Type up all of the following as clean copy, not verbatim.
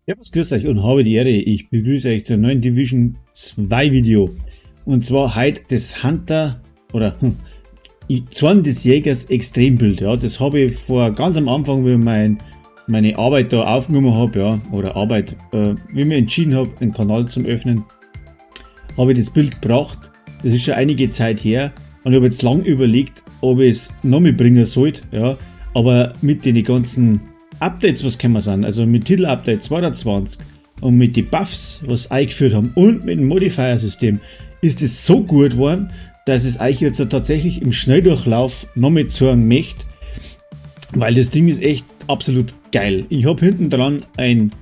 Servus, grüß euch und habe die Ehre. Ich begrüße euch zum neuen Division 2 Video. Und zwar heute das Hunter oder Zorn des Jägers Extrembuild. Ja, das habe ich vor ganz am Anfang, wie ich meine Arbeit da aufgenommen habe, ja, oder Arbeit, wie ich mir entschieden habe, einen Kanal zum Öffnen, habe ich das Build gebracht. Das ist schon einige Zeit her und ich habe jetzt lang überlegt, ob ich es noch mitbringen sollte, ja, aber mit den ganzen Updates, was kommen sind, also mit Titel-Update 22 und mit den Buffs, was eingeführt haben und mit dem Modifier-System, ist es so gut geworden, dass es euch jetzt tatsächlich im Schnelldurchlauf noch mit zeigen möchte, weil das Ding ist echt absolut geil. Ich habe hinten dran ein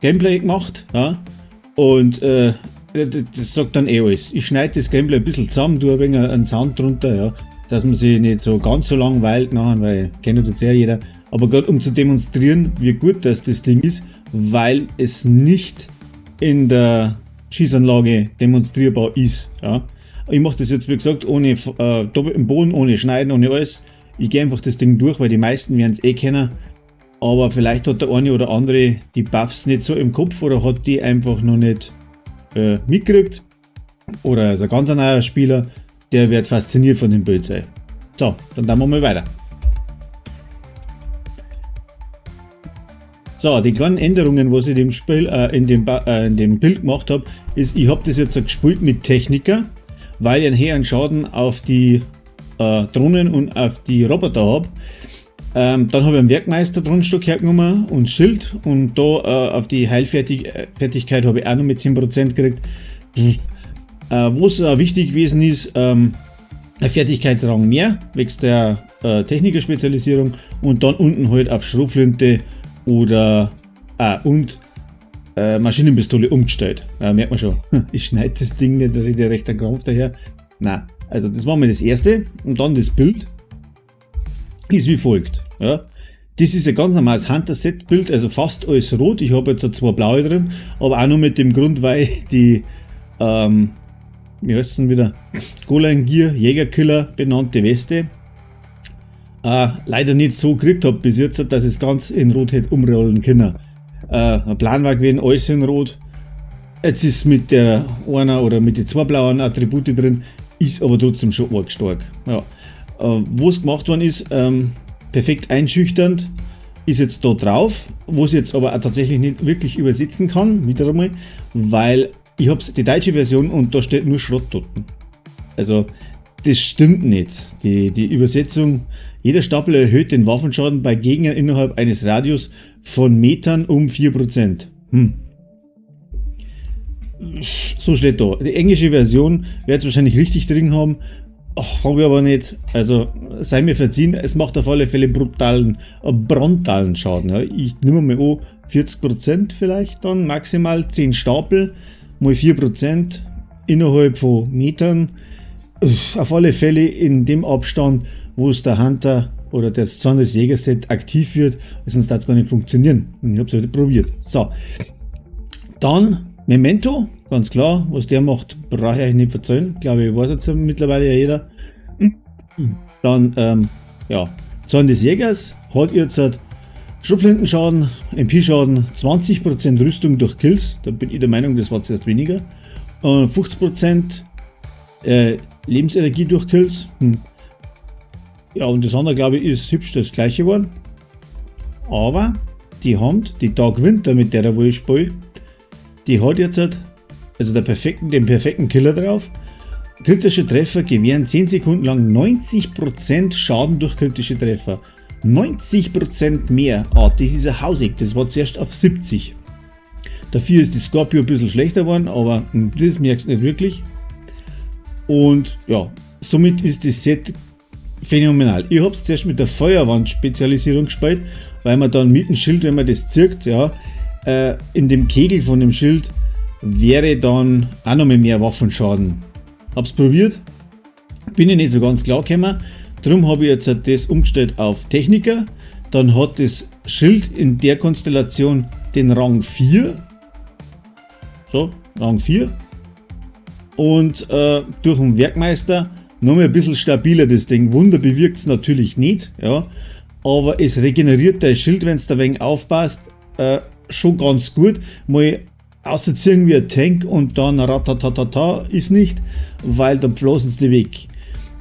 Gameplay gemacht, ja, und das sagt dann eh alles. Ich schneide das Gameplay ein bisschen zusammen, tue ein wenig einen Sound drunter, ja, dass man sich nicht so ganz so langweilt nachher, weil kennt jetzt eh jeder. Aber gerade um zu demonstrieren, wie gut das Ding ist, weil es nicht in der Schießanlage demonstrierbar ist. Ja. Ich mache das jetzt, wie gesagt, ohne doppelten Boden, ohne Schneiden, ohne alles. Ich gehe einfach das Ding durch, weil die meisten werden es eh kennen. Aber vielleicht hat der eine oder andere die Buffs nicht so im Kopf oder hat die einfach noch nicht mitgekriegt. Oder ist ein ganz neuer Spieler, der wird fasziniert von dem Build sein. So, dann machen wir mal weiter. So, die kleinen Änderungen, was ich dem Spiel, in dem Build gemacht habe, ist, ich habe das jetzt gespielt mit Techniker, weil ich einen höheren Schaden auf die Drohnen und auf die Roboter hab. Dann habe ich einen Werkmeister Grundstück hergenommen und Schild und da auf die Heilfertigkeit habe ich auch noch mit 10% gekriegt. Was auch wichtig gewesen ist, ein Fertigkeitsrang mehr, wegen der Technikerspezialisierung und dann unten halt auf Schrotflinte oder und Maschinenpistole umgestellt. Merkt man schon, ich schneide das Ding nicht recht der Krampf daher. Na, also das war mal das erste und dann das Build ist wie folgt. Ja. Das ist ein ganz normales Hunter-Set-Build, also fast alles rot. Ich habe jetzt zwei blaue drin, aber auch nur mit dem Grund, weil die, wie heißt es denn wieder, Golan Gear Jägerkiller benannte Weste leider nicht so gekriegt habe bis jetzt, dass ich es ganz in Rot hätte umrollen können. Ein Plan war gewesen, alles in Rot. Jetzt ist mit der einer oder mit den zwei blauen Attribute drin, ist aber trotzdem schon arg stark. Ja. Wo es gemacht worden ist, perfekt einschüchternd, ist jetzt da drauf, wo es jetzt aber auch tatsächlich nicht wirklich übersetzen kann, wieder einmal, weil ich hab's die deutsche Version und da steht nur Schrott dort. Also das stimmt nicht. Die Übersetzung, jeder Stapel erhöht den Waffenschaden bei Gegnern innerhalb eines Radius von Metern um 4%. So steht da. Die englische Version wird es wahrscheinlich richtig drin haben. Habe ich aber nicht. Also sei mir verziehen, es macht auf alle Fälle brutalen, brutalen Schaden. Ja. Ich nehme mal an, 40% vielleicht dann, maximal 10 Stapel, mal 4% innerhalb von Metern. Auf alle Fälle in dem Abstand, wo es der Hunter oder der Zorn des Jäger-Set aktiv wird, sonst darf es gar nicht funktionieren. Und ich hab's heute probiert. So. Dann Memento, ganz klar, was der macht, brauche ich euch nicht verzeihen. Glaube ich, weiß jetzt mittlerweile ja jeder. Dann, ja, Zorn des Jägers hat jetzt Schrotflintenschaden, MP-Schaden, 20% Rüstung durch Kills, da bin ich der Meinung, das war zuerst weniger. 50% Lebensenergie durch Kills. Ja, und das andere, glaube ich, ist hübsch das gleiche geworden. Aber die Hand, die Dark Winter, mit der wo ich spiele, die hat jetzt halt, also den perfekten Killer drauf. Kritische Treffer gewähren 10 Sekunden lang 90% Schaden durch kritische Treffer. 90% mehr. Ah, das ist ein Hausig, das war zuerst auf 70. Dafür ist die Scorpio ein bisschen schlechter geworden, aber das merkst du nicht wirklich. Und ja, somit ist das Set phänomenal. Ich hab's zuerst mit der Feuerwand-Spezialisierung gespielt, weil man dann mit dem Schild, wenn man das zirkt, ja, in dem Kegel von dem Schild wäre dann auch noch mehr Waffenschaden. Hab's probiert, bin ich nicht so ganz klar gekommen. Drum habe ich jetzt das umgestellt auf Techniker. Dann hat das Schild in der Konstellation den Rang 4. So, Rang 4. Und durch den Werkmeister noch mal ein bisschen stabiler das Ding. Wunder bewirkt's natürlich nicht, ja. Aber es regeneriert dein Schild, wenn's da wenig aufpasst, schon ganz gut. Mal außerziehen wie ein Tank und dann ratatatata ist nicht, weil dann bloßen sie weg.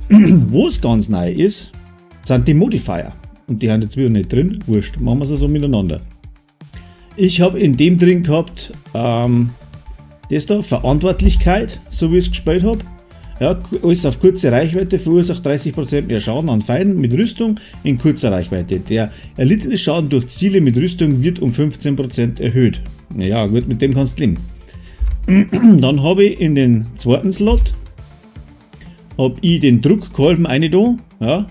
Wo es ganz neu ist, sind die Modifier. Und die haben jetzt wieder nicht drin. Wurscht, machen wir es also miteinander. Ich habe in dem drin gehabt, das da, Verantwortlichkeit, so wie ich es gespielt habe. Ja, alles auf kurze Reichweite verursacht 30% mehr Schaden an Feinden mit Rüstung in kurzer Reichweite. Der erlittene Schaden durch Ziele mit Rüstung wird um 15% erhöht. Ja, gut, mit dem kannst du leben. Dann habe ich in den zweiten Slot hab ich den Druckkolben eine da. Ja,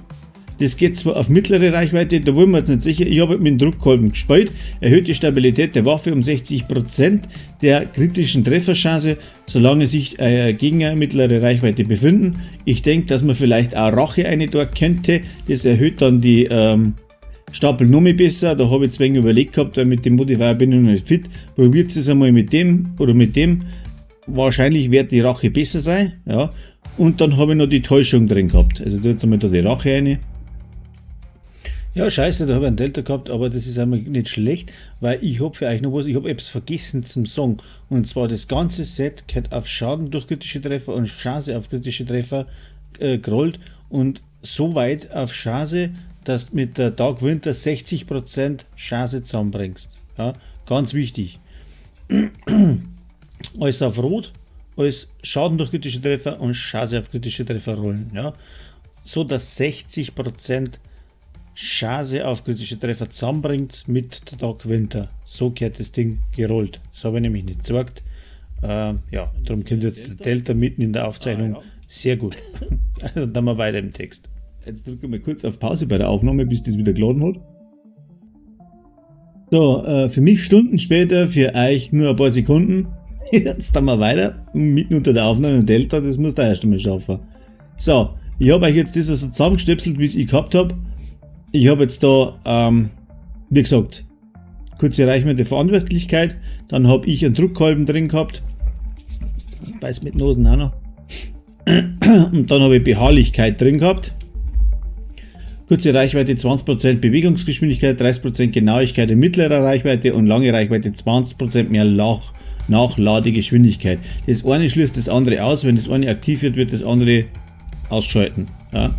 das geht zwar auf mittlere Reichweite, da wollen wir jetzt nicht sicher. Ich habe mit dem Druckkolben gespielt. Erhöht die Stabilität der Waffe um 60% der kritischen Trefferchance, solange sich Gegner in mittlerer Reichweite befinden. Ich denke, dass man vielleicht auch Rache eine dort könnte. Das erhöht dann die Stapel noch mehr besser. Da habe ich zwar überlegt gehabt, weil mit dem Modifier bin ich noch nicht fit. Probiert es einmal mit dem oder mit dem. Wahrscheinlich wird die Rache besser sein. Ja. Und dann habe ich noch die Täuschung drin gehabt. Also da jetzt einmal da die Rache rein. Ja, scheiße, da habe ich einen Delta gehabt, aber das ist einmal nicht schlecht, weil ich habe für euch noch was, ich habe etwas vergessen zum Sagen. Und zwar das ganze Set gehört auf Schaden durch kritische Treffer und Chance auf kritische Treffer gerollt und so weit auf Chance, dass du mit der Dark Winter 60% Chance zusammenbringst. Ja, ganz wichtig. Alles auf Rot, alles Schaden durch kritische Treffer und Chance auf kritische Treffer rollen. Ja, so dass 60% Chance auf kritische Treffer zusammenbringt mit der Dark Winter. So gehört das Ding gerollt. Das habe ich nämlich nicht gesagt. Ja, darum kommt jetzt der Delta mitten in der Aufzeichnung. Ah, ja. Sehr gut. Also dann mal weiter im Text. Jetzt drücke ich mal kurz auf Pause bei der Aufnahme, bis das wieder geladen hat. So, für mich Stunden später, für euch nur ein paar Sekunden. Jetzt dann mal weiter, mitten unter der Aufnahme im Delta, das muss der erst einmal schaffen. So, ich habe euch jetzt das also zusammengestöpselt, wie es ich gehabt habe. Ich habe jetzt da, wie gesagt, kurze Reichweite Verantwortlichkeit. Dann habe ich einen Druckkolben drin gehabt. Beiß mit Nosen auch noch. Und dann habe ich Beharrlichkeit drin gehabt. Kurze Reichweite 20% Bewegungsgeschwindigkeit, 30% Genauigkeit in mittlerer Reichweite und lange Reichweite 20% mehr Nachladegeschwindigkeit. Das eine schließt das andere aus. Wenn das eine aktiv wird, wird das andere ausschalten. Ja,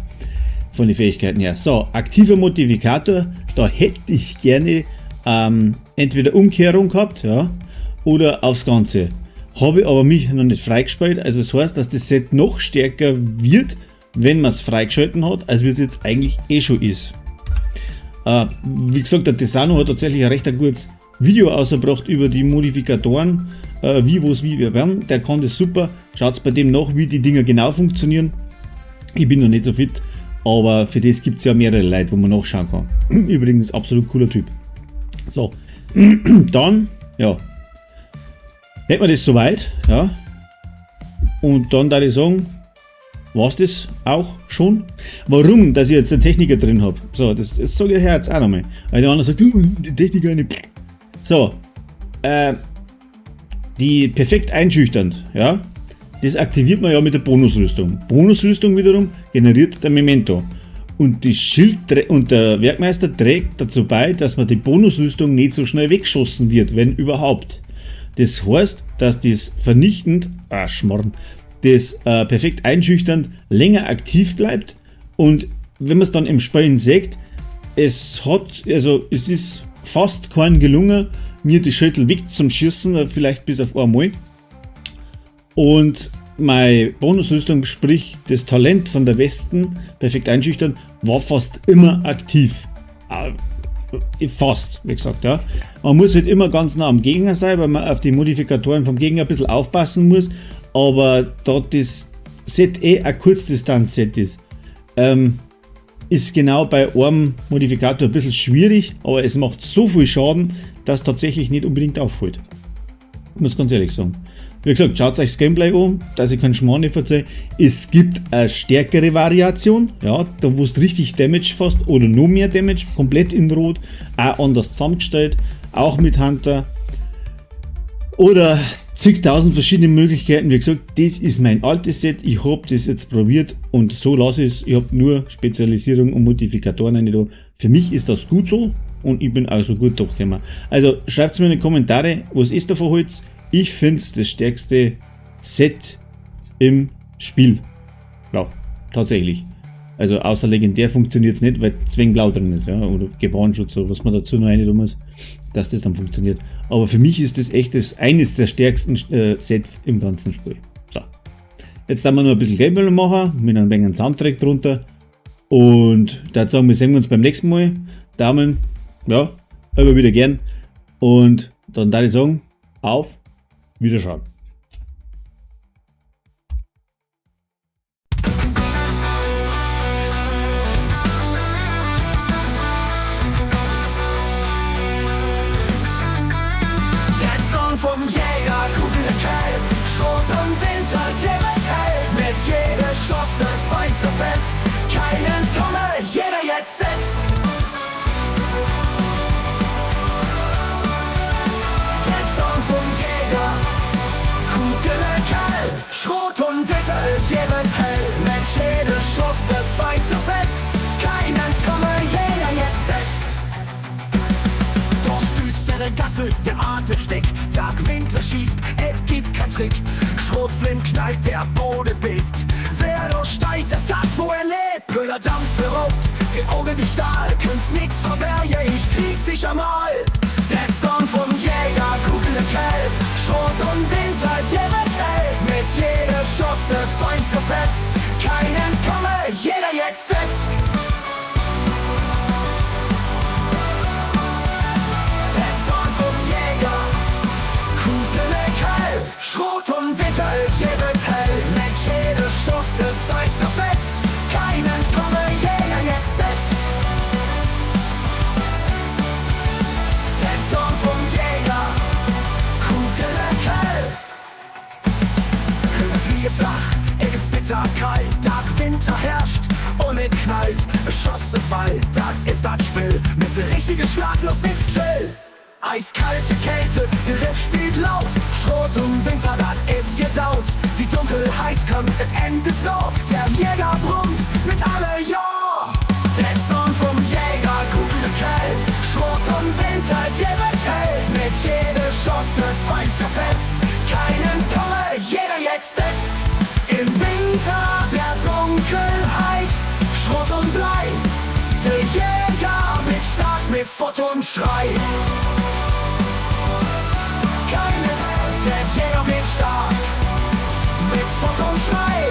von den Fähigkeiten her. So, aktiver Modifikator, da hätte ich gerne entweder Umkehrung gehabt, ja, oder aufs Ganze. Habe ich aber mich noch nicht freigespielt. Also das heißt, dass das Set noch stärker wird, wenn man es freigeschalten hat, als wie es jetzt eigentlich eh schon ist. Wie gesagt, der Desano hat tatsächlich ein recht gutes Video ausgebracht über die Modifikatoren, wie, wo's, wie, wir werden. Der kann das super. Schaut bei dem nach, wie die Dinger genau funktionieren. Ich bin noch nicht so fit, aber für das gibt es ja mehrere Leute, wo man nachschauen kann. Übrigens, absolut cooler Typ. So, dann, ja, hätten wir das soweit, ja. Und dann da ich sagen, war's das auch schon? Warum, dass ich jetzt einen Techniker drin habe? So, das sage ich jetzt auch nochmal. Weil der andere sagt, die Techniker nicht. So, die perfekt einschüchternd, ja, das aktiviert man ja mit der Bonusrüstung. Bonusrüstung wiederum generiert der Memento. Und die Schild und der Werkmeister trägt dazu bei, dass man die Bonusrüstung nicht so schnell weggeschossen wird, wenn überhaupt. Das heißt, dass das vernichtend, Schmarrn, das perfekt einschüchternd länger aktiv bleibt und wenn man es dann im Spielen sieht, also es ist fast kein gelungen, mir die Schüttel weg zum Schießen, vielleicht bis auf einmal. Und meine Bonusrüstung, sprich das Talent von der Westen, perfekt einschüchtern, war fast immer aktiv. Fast, wie gesagt, ja. Man muss halt immer ganz nah am Gegner sein, weil man auf die Modifikatoren vom Gegner ein bisschen aufpassen muss. Aber da das Set eh ein Kurzdistanz-Set ist, ist genau bei einem Modifikator ein bisschen schwierig, aber es macht so viel Schaden, dass tatsächlich nicht unbedingt auffällt. Muss ganz ehrlich sagen. Wie gesagt, schaut euch das Gameplay an, dass ich keinen Schmarrn nicht verzeihe. Es gibt eine stärkere Variation, ja, da wo es richtig Damage fast oder noch mehr Damage, komplett in Rot, auch anders zusammengestellt, auch mit Hunter. Oder zigtausend verschiedene Möglichkeiten. Wie gesagt, das ist mein altes Set. Ich habe das jetzt probiert und so lasse ich es. Ich habe nur Spezialisierung und Modifikatoren rein da. Für mich ist das gut so und ich bin auch so gut durchgekommen. Also schreibt mir in die Kommentare, was ist da für Holz? Ich finde es das stärkste Set im Spiel. Ja, tatsächlich. Also außer legendär funktioniert es nicht, weil zwing blau drin ist, ja, oder Gebranschutz, oder was man dazu noch rein tun muss, dass das dann funktioniert. Aber für mich ist das echt eines der stärksten Sets im ganzen Spiel. So. Jetzt haben wir noch ein bisschen Gameplay machen, mit einem wenig Soundtrack drunter. Und da sagen wir, sehen wir uns beim nächsten Mal. Daumen, ja, immer wieder gern. Und dann darf ich sagen, auf Wiederschauen. Der Zorn vom Jäger, Kugel hell, Schrot und Winter, wird hell, mit jeder Schuss der Feind zerfetzt, kein Entkomme, jeder jetzt setzt. Der Zorn vom Jäger, Kugel hell, Schrot und Winter, wird hell, mit jeder Schuss der Feind zerfetzt, kein Entkomme, jeder jetzt setzt. Durch düstere Gasse, der Atem steckt, Tag Winter schießt, et gibt kein Trick. Schrotflint knallt, der Boden bebt. Wer doch steigt, das Tag, wo er lebt. Pöller Dampf raubt, die Augen wie Stahl, könnt's nix verbergen, ich krieg dich einmal. Der Zorn vom Jäger, Kugel im Kell, Schrot und Winter, wird hell. Mit jeder Schuss der Feind zerfetzt, kein Entkomme, jeder jetzt setzt. Der Zorn vom Jäger, Kugel hell, Schrot und Winter, wird hell. Mit jeder Schuss der Feind zerfetzt, kein Entkomme, jeder jetzt setzt. Der Zorn vom Jäger, Kugel hell. Hügel flach, es ist bitter kalt, Tag Winter herrscht und es knallt, Schosse fall, das ist das Spiel, mit der richtigen Schlag los nix chill. Eiskalte Kälte, der Riff spielt laut, Schrot und Winter, das ist gedaut. Die Dunkelheit kommt, et End ist noch, der Jäger brummt mit alle Ja. Der Zorn vom Jäger, Kugel hell, Schrot und Winter, wird hell. Mit jeder Schuss der Feind zerfetzt, kein Entkomme, jeder jetzt setzt. Im Winter der Dunkelheit, Schrot und Blei, der Jäger wird stark mit Fott und Schrei. Keine, der Jäger wird stark mit Fott und Schrei.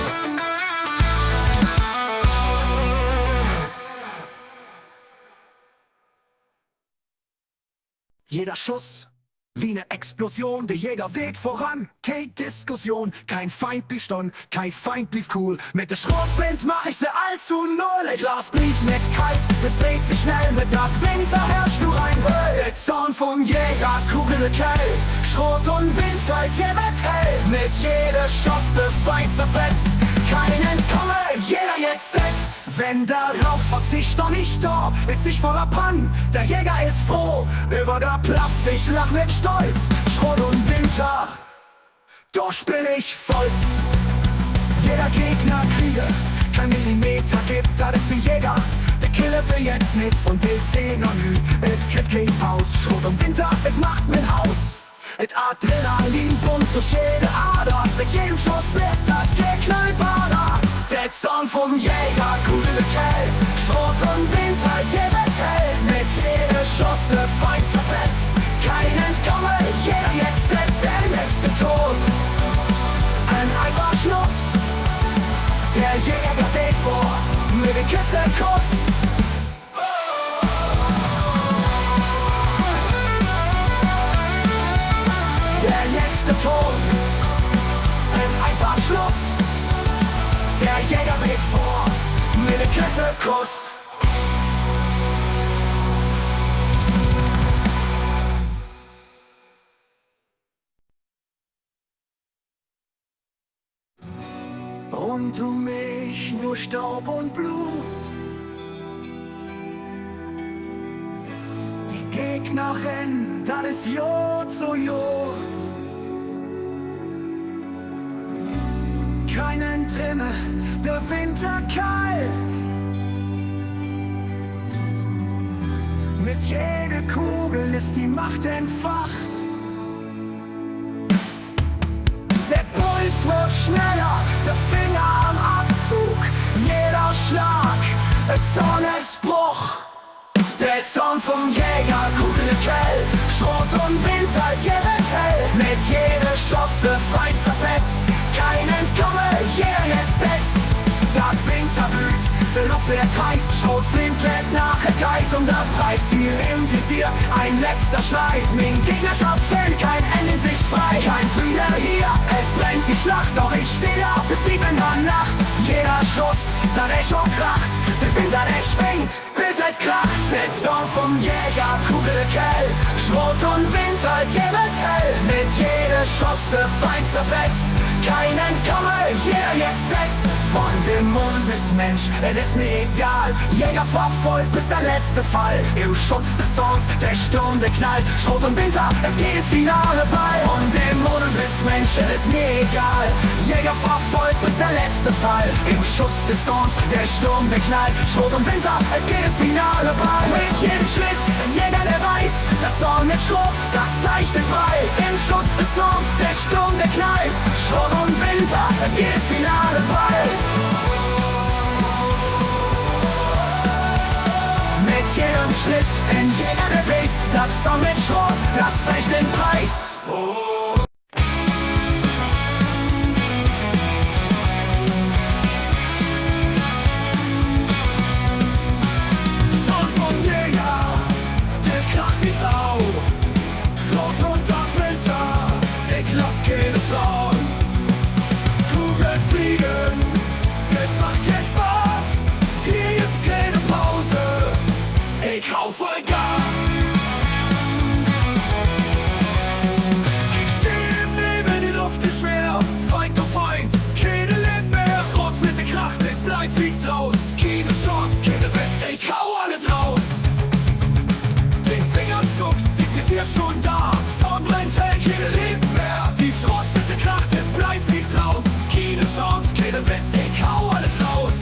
Jeder Schuss wie ne Explosion, der Jäger weht voran, keine Diskussion, kein Feind blieb stehen, kein Feind blieb cool. Mit der Schrotflint mach ich sie all zu null. Ich lass blieb nicht kalt, das dreht sich schnell. Mit der Winter herrscht nur ein Höll. Der Zorn vom Jäger, Kugel hell, Schrot und Winter, wird hell. Mit jeder Schuss der Feind zerfetzt, kein Entkomme, jeder jetzt setzt. Wenn der Rauch verzicht doch nicht da, ist sich voller Pann, der Jäger ist froh. Über der Platz, ich lach mit Stolz, Schrot und Winter, doch spiel ich Volz. Jeder Gegner kriege, kein Millimeter gibt, das ist der Jäger. Der Killer will jetzt nicht von DLC noch nü, et kriegt kein Paus. Schrot und Winter, et macht mein Haus. Et Adrenalin pumpt durch jede Ader, mit jedem Schuss wird das Geknallbarer. Der Zorn vom Jäger, Kugel hell, Schrot und Winter, wird hell. Mit jeder Schuss der Feind zerfetzt, kein Entkomme, jeder jetzt setzt. Der letzte Ton, ein einfacher Schluss. Der Jäger weht vor, mit dem Küssenkuss. Der letzte Ton, ein einfacher Schluss. Der Jäger weht vor, mit dem Küssenkuss. Rund um mich nur Staub und Blut. Die Gegner rennen, das ist Jod zu Jod. der Winter kalt. Mit jeder Kugel ist die Macht entfacht. Der Puls wird schneller, der Finger am Abzug. Jeder Schlag, ein Zornesbruch. Der Zorn vom Jäger, Kugel im Kell, Schrot und Winter, jedes hell. Mit jeder Schuss der Feind zerfetzt, kein Entkomme, jeder jetzt setzt. Dat Winter blüht, der Luft wird heiß, Schrotflint lädt nach, Geit um der Preis. Ziel im Visier, ein letzter Schrei, min Gegnerschaft fällt, kein Ende in Sicht frei. Kein Friede hier, es brennt die Schlacht, doch ich steh da bis tief in der Nacht. Jeder Schuss, dat Echo kracht, der Winter, der schwingt, bis es kracht. Der Zorn vom Jäger, Kugel Kell, Schrot und Winter, jedes hell. Mit jeder Schuss der Feind zerfetzt, kein Entkomme, jeder jetzt setzt. Von Dämon bis Mensch, es ist mir egal, Jäger verfolgt bis der letzte Fall. Im Schutz des Zorns, der Sturm, der knallt, Schrot und Winter, es geht ins Finale bald. Von Dämonen bis Mensch, es ist mir egal, Jäger verfolgt bis der letzte Fall. Im Schutz des Zorns, der Sturm, der knallt, Schrot und Winter, es geht ins Finale bald. Mit jedem Schritt, ein Jäger, der weiß, der Zorn mit Schrot, das zeichnet breit. Im Schutz des Zorns, der Sturm, der knallt, Schrot und Winter, es geht ins Finale bald. Mit jedem Schritt, in jeder der weiß, das Zorn mit Schrot, das zeichnet den Preis. Oh. Zorn vom Jäger, der kracht wie Sau. Schrot und der Winter, ich lass keine Frauen. Kugeln fliegen, das macht keinen Spaß. Hier gibt's keine Pause, ich hau voll Gas. Ich steh im Nebel, die Luft ist schwer. Feind um Feind, keine lebt mehr. Schrotflinte kracht, das Blei fliegt raus. Keine Chance, keine Witz, ich hau alle draus. Den Finger zuckt, die Visier schon da. Zorn brennt hell, keine lebt mehr. Die Schrotflinte kracht, das Blei fliegt raus. Keine Chance, keine Witz, ich hau alles raus.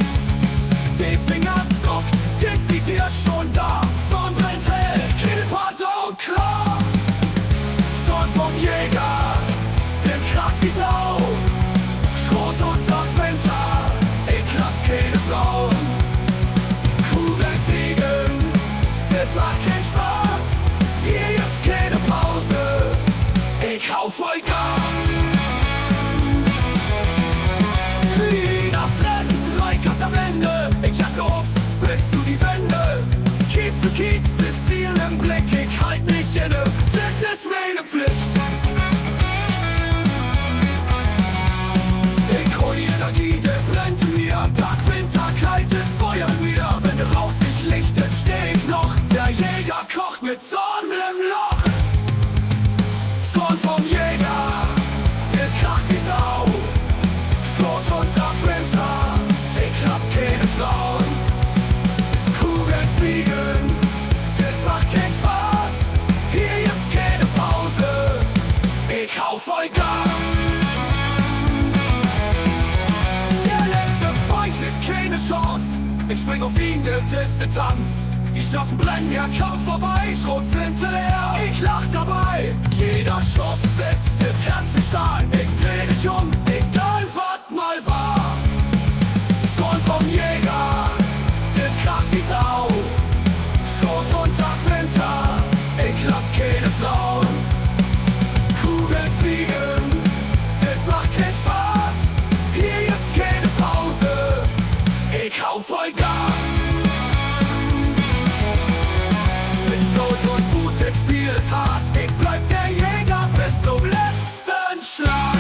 Die Finger zuckt, das Visier schon da. Zorn brennt hell, keine Pardon, klar. Zorn vom Jäger, das kracht wie Sau. Schrot und Winter, ich lass keine Frauen. Kugeln fliegen, das macht keinen Spaß. Hier gibt's keine Pause, ich hau voll Gas. Das Rennen, Reikers am Ende, ich lass auf bis zu die Wände. Kiez zu Kiez, das Ziel im Blick, ich halt mich inne, das ist meine Pflicht. Ich hol die Energie, der brennt in mir, Tag, Winter, kalt, das Feuer in mir. Wenn der Rauch sich lichtet, steh ich noch, der Jäger kocht mit Zorn im Loch. Zorn vom Jäger, das kracht wie Sau. Schrot und der Winter, ich lass keine Frauen. Kugeln fliegen, das macht keinen Spaß. Hier gibt's keine Pause, ich hau voll Gas. Der letzte Feind hat keine Chance, ich spring auf ihn, das ist der Tanz. Die Straßen brennen, der Kampf vorbei, Schrotflinte leer, ich lach dabei. Jeder Schuss setzt das Herz wie Stahl, ich dreh dich um, egal was mal war. Zorn vom Jäger, das kracht wie Sau. Schrot und der Winter, ich lass keine Frauen. Kugeln fliegen, das macht keinen Spaß. Hier gibt's keine Pause, ich hau voll Gas. Mit Schrot und Wut, das Spiel ist hart. Ich bleib der Jäger bis zum letzten Schlag.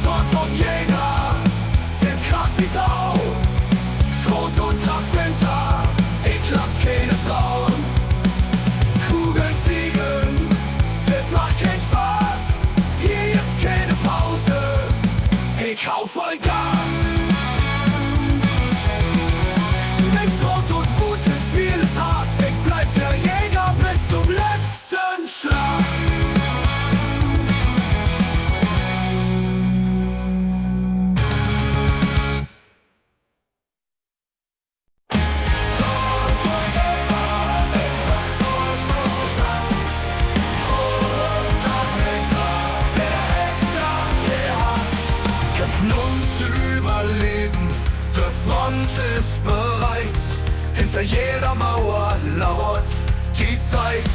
Zorn vom Jäger, der kracht wie Sau. Schrot und Winter, ich lass keine Frauen. Kugeln fliegen, das macht keinen Spaß. Hier gibt's keine Pause, Front ist bereit, hinter jeder Mauer lauert die Zeit.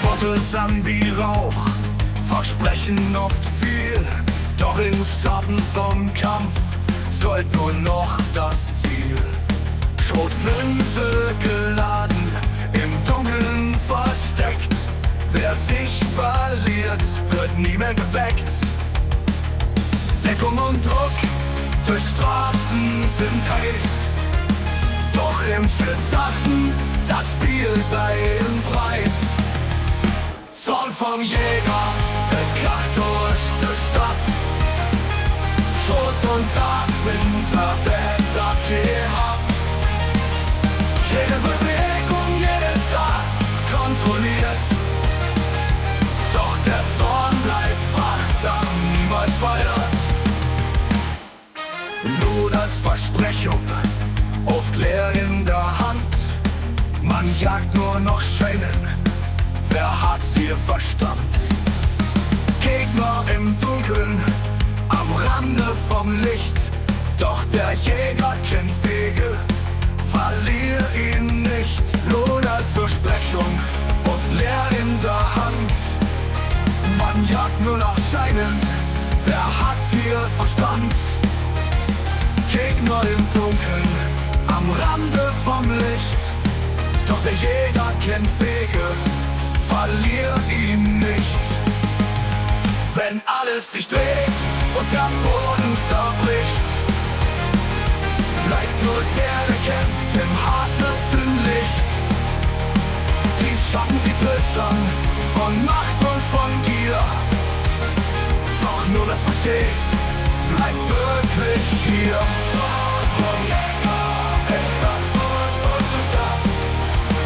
Worte san wie Rauch, versprechen oft viel, doch im Schatten vom Kampf zählt nur noch das Ziel. Schrotflinte geladen, im Dunkeln versteckt. Wer sich verliert, wird nie mehr geweckt. Deckung und Druck durch Straßen sind heiß. Doch im dachten, das Spiel sei ein Preis. Zorn vom Jäger, et kracht durch die Stadt. Schrot und Tagwinter, wer hätt dat gehabt? Jede Bewegung, jede Tat kontrolliert. Doch der Zorn bleibt wachsam, niemals verirrt. Blut als Versprechung, oft leer in der Hand. Man jagt nur noch Scheinen, wer hat hier Verstand? Gegner im Dunkeln, am Rande vom Licht. Doch der Jäger kennt Wege, verlier ihn nicht. Lohn als Versprechung, oft leer in der Hand. Man jagt nur nach Scheinen, wer hat hier Verstand? Gegner im Dunkeln, am Rande vom Licht. Doch der Jäger kennt Wege, verlier ihn nicht. Wenn alles sich dreht und der Boden zerbricht, bleibt nur der, der kämpft im hartesten Licht. Die Schatten, sie flüstern von Macht und von Gier. Doch nur das versteht, bleibt wirklich hier. Zorn vom Jäger, es kracht durch unsere Stadt.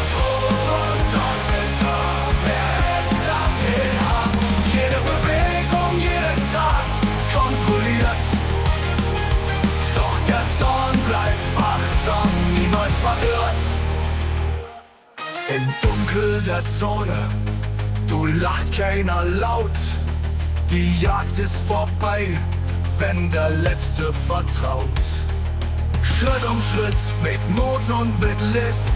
Schrot und Tagwinter, wer hätt dat gehabt? Jede Bewegung, jede Tat kontrolliert. Doch der Zorn bleibt wachsam, niemals verirrt. Im Dunkel der Zone, du lacht keiner laut. Die Jagd ist vorbei, wenn der Letzte vertraut. Schritt um Schritt, mit Mut und mit List.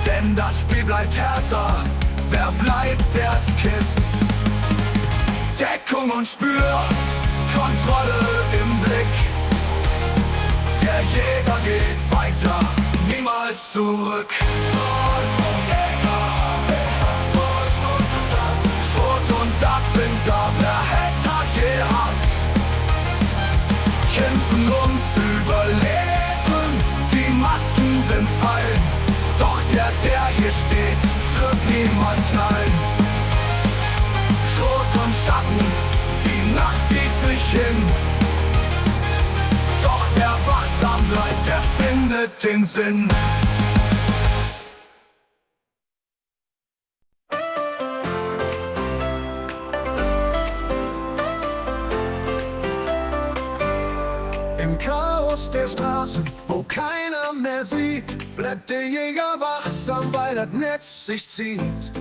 Denn das Spiel bleibt härter, wer bleibt, der's kisst. Deckung und Spür, Kontrolle im Blick. Der Jäger geht weiter, niemals zurück. Zorn vom Jäger, durch unsere Stadt. Schrot und Tagwinter, wer hätt dat gehabt? Kämpfen ums Überleben, die Masken sind fallen. Doch der, der hier steht, wird niemals knallen. Schrot und Schatten, die Nacht zieht sich hin. Doch wer wachsam bleibt, der findet den Sinn. Im Chaos der Straßen, wo keiner mehr sieht, bleibt der Jäger wachsam, weil das Netz sich zieht.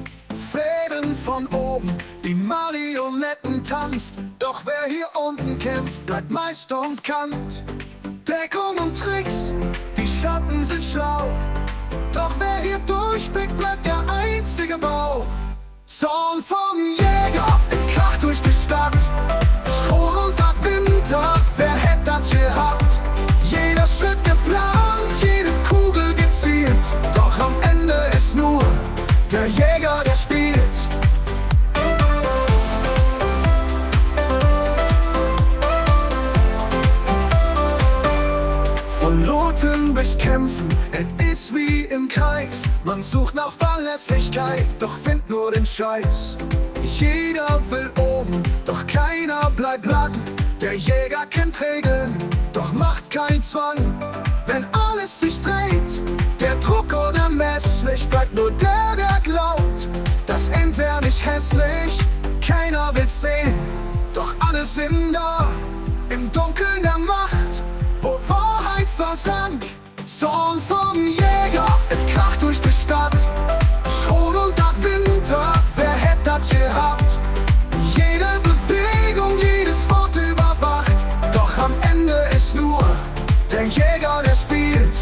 Fäden von oben, die Marionetten tanzt. Doch wer hier unten kämpft, bleibt Meister und Kant. Deckung und Tricks, die Schatten sind schlau. Doch wer hier durchblickt, bleibt der einzige Bau. Zorn vom Jäger, et kracht durch die Stadt. Schrot und dat Winter, wer hätt dat gehabt? Jeder Schritt geplant, jede Kugel gezielt. Doch am Ende ist nur der Jäger, der spielt. Von Loten bis Kämpfen, es ist wie im Kreis. Man sucht nach Verlässlichkeit, doch findet nur den Scheiß. Jeder will oben, doch keiner bleibt lang. Der Jäger kennt Regeln, doch macht keinen Zwang. Wenn alles sich dreht, der Druck unermesslich, bleibt nur der, der glaubt. Das End wär nicht hässlich, keiner will's sehen. Doch alle sind da, im Dunkeln der Macht, wo Wahrheit versank. Zorn vom Jäger, et kracht durch die Stadt. Schrot und dat Winter, wer hätt dat gehabt? Jede Bewegung, jedes Wort überwacht. Doch am Ende ist is nur der Jäger, der spielt.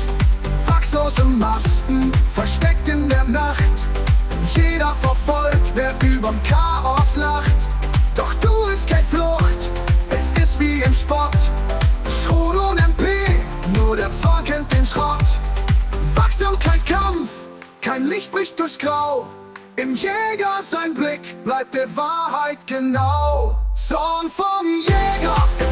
Wachs aus den Masten, versteckt in der Nacht. Jeder verfolgt, wer überm Chaos lacht. Doch du is kei Flucht, es is wie im Spott. Schrot und MP, nur der Zorn kennt den Schrott. Wachsamkeit, Kampf, kein Licht bricht durchs Grau. Im Jäger sein Blick bleibt der Wahrheit genau. Zorn vom Jäger.